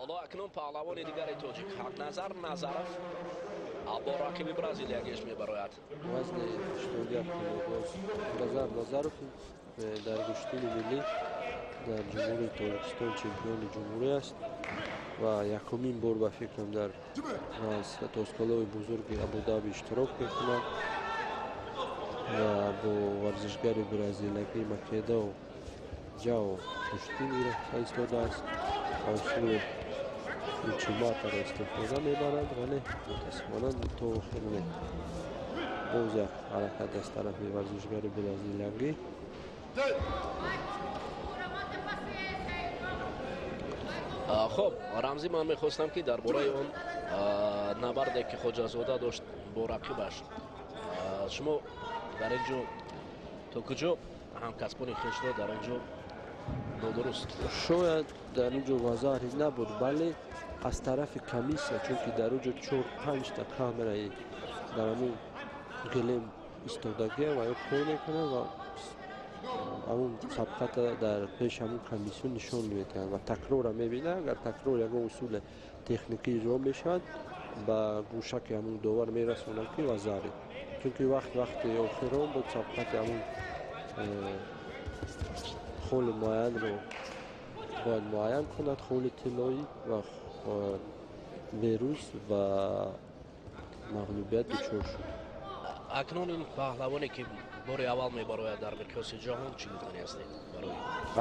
Ҳоло акнун паҳлавони дигари тоҷик Ҳақназар Назаров бо рақиби бразилиягиш мебарояд. Вазни 81 кило боз Назар Назаров дар гӯштини миллӣ дар Ҷумҳурии Тоҷикистон чемпиони ҷумҳурӣ аст ва якумин бор, ба фикрам, дар тоскалои бузурги Абудаби иштирок мекунад ва бо варзишгари бразилиягӣ Македо Ҷао гӯштин гирифта истодааст. Усули учиматаро истифода мебарад, вале мутаассифона то охир не. Боз як ҳаракат аз тарафи варзишгари бразилиягӣ. Хуб, Рамзӣ, ман мехостам, ки дар бораи он набарде, ки Хоҷазода дошт бо рақибаш, шумо дар ин ҷо то куҷо ҳамкасбони хешро дар он ҷо нодуруст? Шояд дар ин ҷо вазаҳре набуд, вале аз тарафи комиссия, чунки дар он ҷо чор панҷта камераи дар ҳамун гилем истодагия ва ё кор мекунанд ва ҳамун сабқата дар пеши ҳамун комиссион нишон медиҳанд ва такрорра мебинанд. Агар такрор ягон усули техникӣ иҷро мешавад, ба гӯшаки ҳамун довар мерасонанд, ки вазаре, чунки вақт вақти охирон буд, сабқати ҳамун холи муайянро бояд муайян кунад, холи тиллоӣ, ва Берӯз ба мағлубият дучор шуд. Акнун ин паҳлавоне, ки бори аввал мебарояд дар миқёси ҷаҳон, чӣ гуфтанӣ ҳастед барои?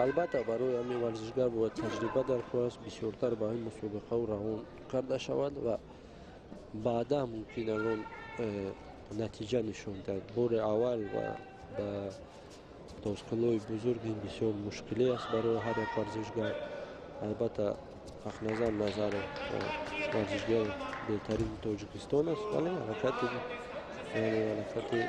Албатта, барои ҳамин варзишгар бояд таҷриба дар кор аст, бисёртар ба ҳамин мусобиқао равон карда шавад ва баъдан мумкин ягон натиҷа нишон диҳад. Бори аввал ва ба тоскалои бузург ин бисёр мушкиле аст барои ҳар як варзишгар. Албатта, Ҳақназар Назаров варзишгари беҳтарини Тоҷикистон аст, вале ҳаракати, яъне ҳаракати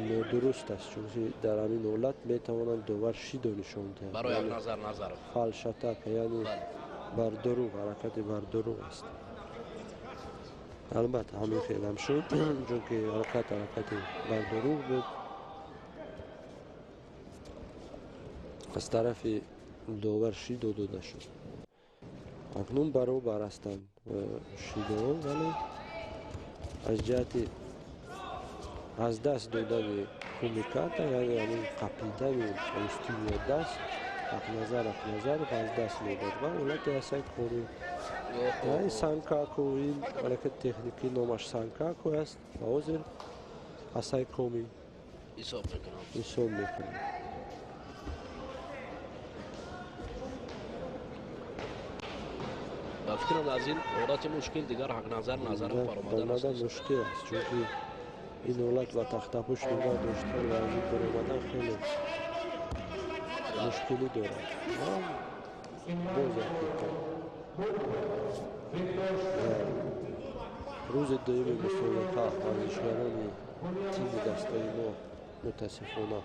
нодуруст аст, чунки дар ҳамин ҳолат метавонанд довар шидо нишон диҳад. Барои Ҳақназар Назаров. Фалшатака, яъне бардурӯғ, ҳаракати бардурӯғ аст. Албатта, ҳамин хелам шуд, чунки ҳаракат ҳаракати бардурӯғ буд, аз тарафи довар шидо дода шуд. Акнун баробар ҳастанд шидоҳо, вале аз ҷиҳати аз даст додани кумиката, яъне ҳамин қапидани устини даст, Ҳақназар Ҳақназаров аз даст медод ва ҳолати асайкори санкаку, ин ҳаракати техникӣ номаш санкаку аст ва ҳозир асайкоми ҳисоб мекунам. Ҳисоб мекунам. Ба фикрам, аз ин ҳолати мушкил дигар Ҳақназар Назаров баромадан мушкил аст, чунки ин ҳолат ба тахтапӯш нигоҳ доштан ва аз ин баромадан хеле мушкилӣ дорад. Боз як дикка рӯзи дуюми мусобиқа варзишгарони тими дастаи мо мутаассифона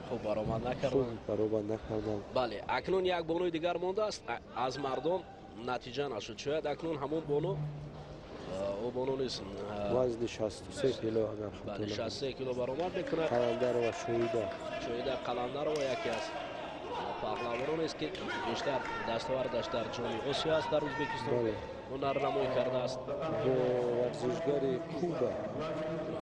хуб баромад накарданд. Баромад накарданд. Бале, акнун як бонуи дигар мондааст аз мардон, натиҷа нашуд. Шояд акнун ҳамон бону, ӯ бону нест. Вазни 63 кило, агар хато. 63 кило баромад мекунад. Қаландарова Шоида. Шоида Қаландарова яке аз паҳлавононест, ки бештар дастовардаш дар Ҷоми Осиё аст, дар Ӯзбекистон ҳунарнамоӣ кардааст. Бо варзишгари Куба.